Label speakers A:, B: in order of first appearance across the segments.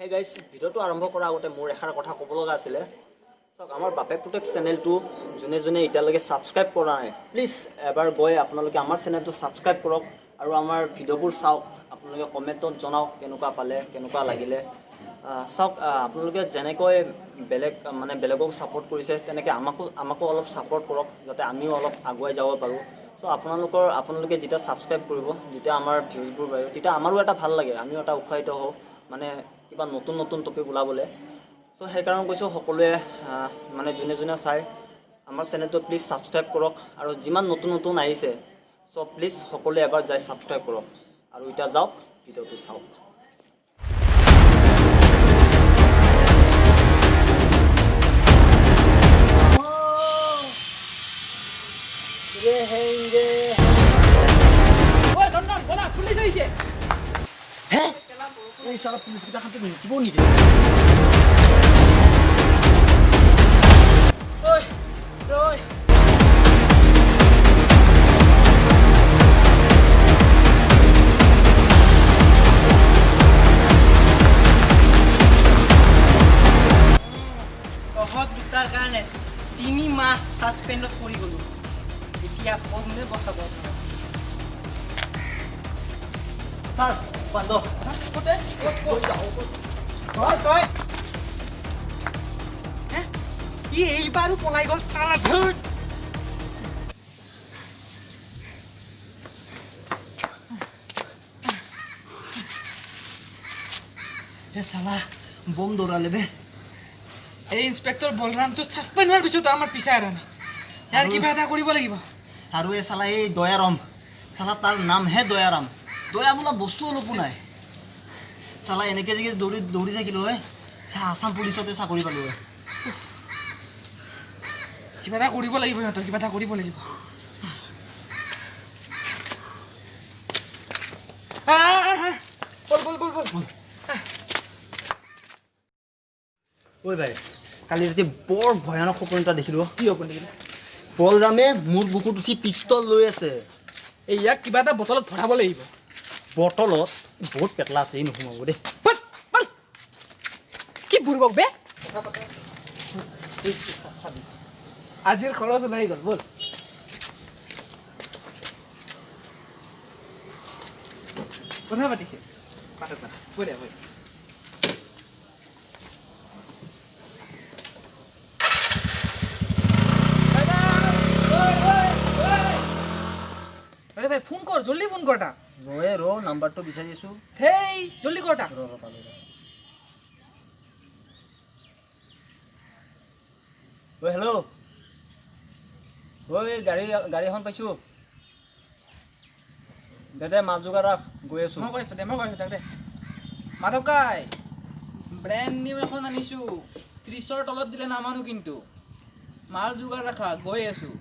A: Hey guys, ভিডিঅ'টো আৰম্ভ কৰাৰ আগতে মোৰ এষাৰ কথা ক'ব লগা আছিলে। চাওক, আমাৰ বাপেক পুতেক চেনেলটো যোনে যোনে এতিয়ালৈকে ছাবস্ক্ৰাইব কৰা নাই, প্লিজ এবাৰ গৈ আপোনালোকে আমাৰ চেনেলটো ছাবস্ক্ৰাইব কৰক আৰু আমাৰ ভিডিঅ'বোৰ চাওক। আপোনালোকে কমেণ্টত জনাওক কেনেকুৱা পালে, কেনেকুৱা লাগিলে। চাওক, আপোনালোকে যেনেকৈ বেলেগ মানে বেলেগক ছাপৰ্ট কৰিছে, তেনেকৈ আমাকো অলপ ছাপৰ্ট কৰক, যাতে আমিও অলপ আগুৱাই যাব পাৰোঁ। চ' আপোনালোকে যেতিয়া ছাবস্ক্ৰাইব কৰিব, যেতিয়া আমাৰ ভিউজবোৰ বাঢ়িব, তেতিয়া আমাৰো এটা ভাল লাগে, আমিও এটা উৎসাহিত হওঁ মানে কিবা নতুন নতুন টপিক ওলাবলৈ। চ' সেইকাৰণে কৈছোঁ, সকলোৱে মানে যোনে যোনে চাই আমাৰ চেনেলটো প্লিজ ছাবস্ক্ৰাইব কৰক আৰু যিমান নতুন নতুন আহিছে, চ' প্লিজ সকলোৱে এবাৰ যাই ছাবস্ক্ৰাইব কৰক। আৰু এতিয়া যাওক, ভিডিঅ'টো চাওক।
B: ঐ চন্দন, ব'লা, পুলিচ আহিছে।
C: হে, এই চালা পুলিচকেইটা খান্তি নিকিবও নিদিয়ে।
B: ঐ ৰৈ।
D: তহঁত দুটাৰ কাৰণে 3 মাহ ছাছপেণ্ডত পৰি গ'লো। এতিয়া কোনে বচাব আপোনাক?
A: ছাৰ, বান্ধ।
B: ক'তে ক'ত ক'ত?
D: তই তই হে? ই এইবাৰো পলাই গ'ল চালা, ধুত।
A: হে চালা, বম দৌৰালে বে।
B: এই ইন্সপেক্টৰ বলৰামটো ছাছপেণ্ড হোৱাৰ পিছতো আমাৰ পিছা এৰা নাই। ইয়াৰ কিবা এটা কৰিব লাগিব।
A: আৰু এই চালা, এই দয়াৰাম চালা, তাৰ নামহে দয়াৰাম, দয়া বোলা বস্তু অলপো নাই চালা। এনেকৈ যদি দৌৰি দৌৰি থাকিলোঁ হয়, আছাম পুলিচতে চাকৰি পালোঁ হয়।
B: কিবা এটা কৰিব লাগিব সিহঁতৰ, কিবা এটা কৰিব লাগিব। আহ, আহ, আহ। ব'ল ব'ল ব'ল ব'ল।
A: ঐ ভাই, কালি ৰাতি বৰ ভয়ানক সপোন এটা দেখিলোঁ।
B: কি সপোন দেখিলা?
A: বলৰামে মোৰ বুকুত উঠি পিষ্টল লৈ আছে।
B: এই ইয়াক কিবা এটা বটলত ভৰাব লাগিব।
A: বটলত বহুত পেটলা আছে, এই নোসোমাব দেই।
B: ব'ল ব'ল। কি বুৰ্বক বে! আজিৰ খৰচ ওলাই গ'ল, ব'ল। কথা পাতিছে, পাতক পাতক, বঢ়িয়া বঢ়িয়া। আৰে ভাই, ফোন কৰ, জল্দি ফোন কৰ তাক।
A: ৰয়ে ৰ, নাম্বাৰটো বিচাৰি আছোঁ।
B: হেই, জল্দি কৰ তাক।
A: ৰ ৰ, পালোঁ ৰ। ঐ হেল্ল', ঐ গাড়ী এখন পাইছোঁ দে, দে মাল যোগাৰ ৰাখ, গৈ আছোঁ।
B: মই কৈ আছোঁ দে, মই কৈ আছোঁ তাক দে। মাধৱ কাই, ব্ৰেণ্ড নিউ এখন আনিছোঁ, 30ৰ তলত দিলে নামানো কিন্তু। মাল যোগাৰ ৰাখা, গৈ আছোঁ।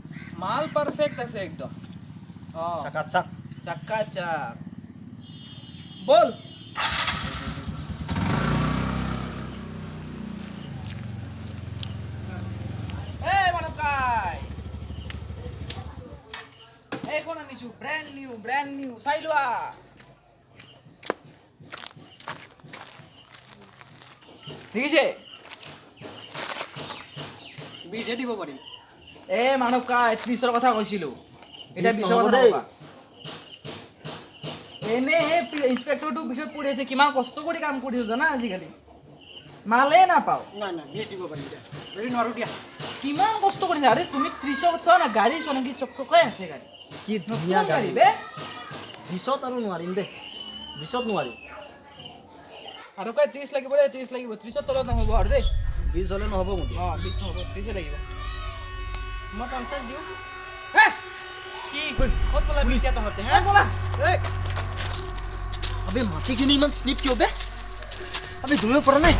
B: মাল পাৰফেক্ট আছে একদম। অঁ।
A: চাকাত চাক।
B: চাকা চাক, ব'ল। এই মাধৱ কাই, এইখন আনিছোঁ, ব্ৰেণ্ড নিউ, ব্ৰেণ্ড নিউ, চাই লোৱা। দেখিছে?
D: 20হে দিব পাৰিম।
B: এ মানৱ কাই, 30ৰ কথা কৈছিলো, এতিয়া
A: 20
B: 20ৰ
A: নহ'ব
B: কথা
A: দেই।
B: ক'বা। এনে ইন্সপেক্টৰটো পিছত পৰি আছে, কিমান কষ্ট কৰি কাম কৰিছো জানা, আজিকালি মালে নাপাওঁ।
D: নাই নাই, 20 দিব পাৰিম দিয়া, বেছি নোৱাৰো দিয়া।
B: কিমান কষ্ট কৰিছা। আৰে তুমি 30ত চোৱা না, গাড়ী চোৱা না, কি চকচকাই আছে গাড়ী।
A: কি
B: নতুন
A: ধুনীয়া
B: গাড়ী
A: গাড়ী
B: বে।
A: 20ত আৰু নোৱাৰিম দেই, 20ত নোৱাৰিম।
B: আৰু কাই, 30 লাগিব দেই, 30 লাগিব, 30ৰ তলত নহ'ব আৰু দেই।
A: 20 হ'লে নহ'ব কিন্তু।
B: অঁ, 20 নহ'ব, 30 লাগিব।
D: মই 50 দিওঁ।
B: হে!
D: কি, ক'ত পলাবি এতিয়া তহঁতে হে?
B: হে, ব'লা।
D: এই।
C: আবে, মাটিখিনি ইমান শ্লিপ কিয় বে? আবে, দৌৰিব পৰা নাই।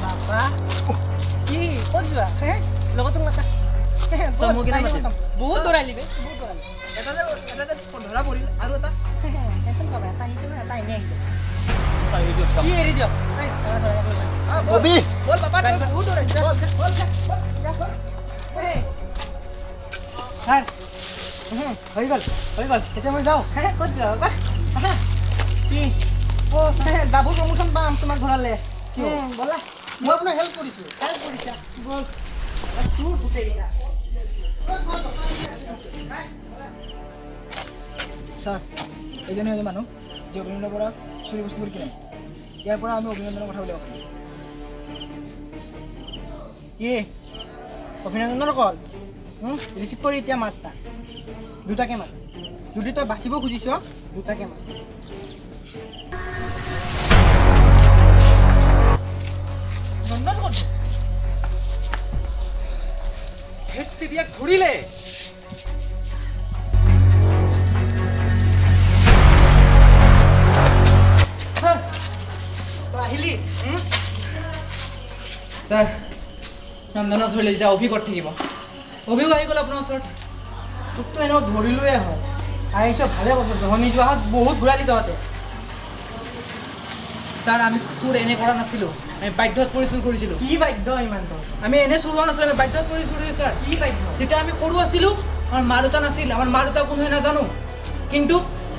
D: বাবা, কি, ক'ত যোৱা হে? লগতো নাথাক।
A: ছাৰ, মই কেনে মাতিম?
D: বহুত দৌৰালি বে, বহুত দৌৰালি।
B: এটা যে ধৰা পৰিল আৰু এটা।
D: টেনচন খাবা, এটা আহিছে ন, এটা এনেই আহিছে।
A: ছাৰ, এৰি দিয়ক।
D: কি এৰি দিয়ক? এই, ধৰা, ধৰা, ধৰা।
B: আহ, ব'ল।
C: ববি।
B: ব'ল বাবা, তই বহুত দৌৰাইছ, ব'ল ব'ল ব'ল ব'ল।
D: এই,
C: ছাৰ, হৈ গ'ল, হৈ গ'ল, এতিয়া মই যাওঁ।
D: হে, ক'ত যোৱা বাবা? আহা। কি?
C: অঁ ছাৰ।
D: ডাবল প্ৰমোশ্যন পাম তোমাক ধৰালে।
C: কিয়?
D: ব'লা।
C: মই আপোনাক হেল্প কৰিছোঁ।
D: হেল্প কৰিছা, ব'ল। তোৰ গোটেইকেইটা।
B: ছাৰ, এজনে এজন মানুহ যি অভিনন্দনৰ পৰা চুৰি বস্তুবোৰ কিনে। ইয়াৰ পৰা আমি অভিনন্দনৰ কথা উলিয়াব পাৰিম।
D: কি, অভিনন্দনৰ কল? ৰিচিভ কৰি এতিয়া মাত তাক। দুটাকে মাত। যদি তই বাচিব খুজিছ, দুটাকে মাত।
B: নন্দন ক'ত? ধেৎ তেৰিয়াক ধৰিলে। ছাৰ।
D: তই আহিলি?
B: ছাৰ, নন্দনক ধৰিলে যেতিয়া অভি ক'ত থাকিব? অভিও আহি গ'ল আপোনাৰ ওচৰত।
D: তোকতো এনেও ধৰিলোৱে হয়। আহিছ, ভালে কৈছ। জহনি যোৱাহাত বহুত ঘূৰালি তহঁতে।
B: ছাৰ, আমি চুৰ এনে কৰা নাছিলোঁ। আমি বাধ্যত পৰি চুৰ কৰিছিলোঁ।
D: কি বাধ্য ইমান তহঁতে?
B: আমি এনে চুৰ হোৱা নাছিলোঁ, আমি বাধ্যত পৰি চুৰ কৰিছোঁ ছাৰ।
D: কি বাধ্য?
B: যেতিয়া আমি সৰু আছিলোঁ, আমাৰ মা দেউতা নাছিল। আমাৰ মা দেউতা কোন হয় নাজানো। কিন্তু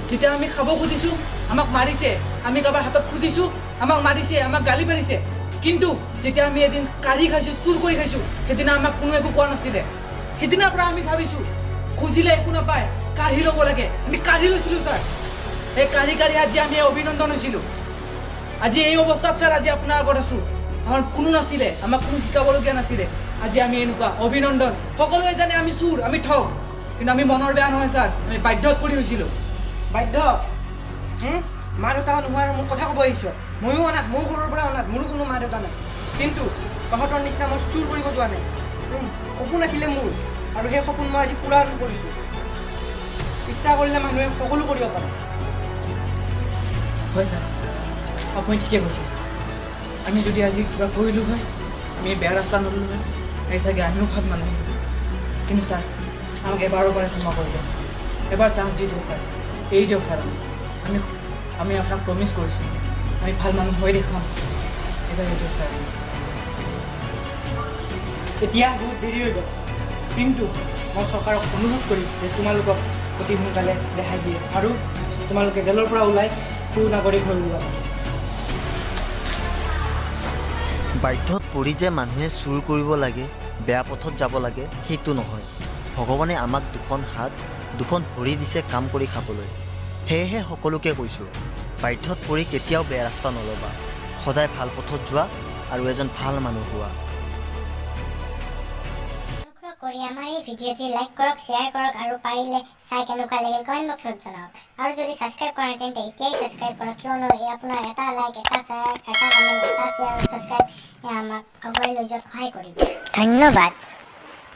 B: যেতিয়া আমি খাব খুজিছোঁ, আমাক মাৰিছে। আমি কাৰোবাৰ হাতত খুজিছোঁ, আমাক মাৰিছে, আমাক গালি পাৰিছে। কিন্তু যেতিয়া আমি এদিন কাঢ়ি খাইছোঁ, চুৰ কৰি খাইছোঁ, সেইদিনা আমাক কোনো একো কোৱা নাছিলে। সেইদিনাৰ পৰা আমি ভাবিছোঁ, খুজিলে একো নাপায়, কাঢ়ি ল'ব লাগে। আমি কাঢ়ি লৈছিলোঁ ছাৰ। এই কাঢ়ি কাঢ়ি আজি আমি এই অভিনন্দন হৈছিলোঁ। আজি এই অৱস্থাত ছাৰ, আজি আপোনাৰ আগত আছোঁ। আমাৰ কোনো নাছিলে, আমাক কোনো শিকাবলগীয়া নাছিলে। আজি আমি এনেকুৱা অভিনন্দন। সকলোৱে জানে আমি চুৰ, আমি ঠগ। কিন্তু আমি মনৰ বেয়া নহয় ছাৰ, আমি বাধ্যত পৰি হৈছিলোঁ।
D: বাধ্য? মা দেউতা নোহোৱাৰ মোক কথা ক'ব আহিছ? ময়ো অনাথ, ময়ো সৰুৰ পৰা অনাথ। মোৰো কোনো মা দেউতা নাই। কিন্তু তহঁতৰ নিচিনা মই চুৰ কৰিব যোৱা নাই। সপোন আছিলে মোৰ আৰু সেই সপোন মই আজি পূৰণ কৰিছোঁ। ইচ্ছা কৰিলে মানুহে সকলো কৰিব পাৰে।
B: হয় ছাৰ, আপুনি ঠিকে কৈছে। আমি যদি আজি কিবা কৰিলোঁ হয়, আমি বেয়া ৰাস্তা নল'লোঁ হয়, আজি চাগে আমিও ভাল মানুহ হ'লো। কিন্তু ছাৰ, আমাক এবাৰৰ কাৰণে ক্ষমা কৰি দিয়ক। এবাৰ চান্স দি দিয়ক ছাৰ, এৰি দিয়ক ছাৰ। আমি আপোনাক প্ৰমিছ কৰিছোঁ, আমি ভাল মানুহ হৈ দেখুৱাম। এবাৰ এৰি দিয়ক ছাৰ।
D: এতিয়া বহুত দেৰি হৈ গ'ল। কিন্তু মই চৰকাৰক অনুৰোধ কৰিম যে তোমালোকক অতি সোনকালে ৰেহাই দিয়ে আৰু তোমালোকে জেলৰ পৰা ওলাই সুনাগৰিক হৈ ওলাবা।
A: বাধ্যত পৰি যে মানুহে চুৰ কৰিব লাগে, বেয়া পথত যাব লাগে, সেইটো নহয়। ভগৱানে আমাক দুখন হাত, দুখন ভৰি দিছে কাম কৰি খাবলৈ। সেয়েহে সকলোকে কৈছোঁ, বাধ্যত পৰি কেতিয়াও বেয়া ৰাস্তা নল'বা। সদায় ভাল পথত যোৱা আৰু এজন ভাল মানুহ হোৱা।
E: অনুগ্ৰহ কৰি আমাৰ এই ভিডিঅ'টি লাইক কৰক, শ্বেয়াৰ কৰক আৰু পাৰিলে চাই কেনেকুৱা লাগিল কমেণ্ট বক্সত জনাওক। আৰু যদি ছাবস্ক্ৰাইব কৰা নাই, তেন্তে এতিয়াই ছাবস্ক্ৰাইব কৰক, কিয়নো এই আপোনাৰ এটা লাইক, এটা শ্বেয়াৰ, এটা কমেণ্ট, এটা শ্বেয়াৰ, ছাবস্ক্ৰাইব আমাক আগুৱাই লৈ যোৱাত সহায় কৰিব। ধন্যবাদ।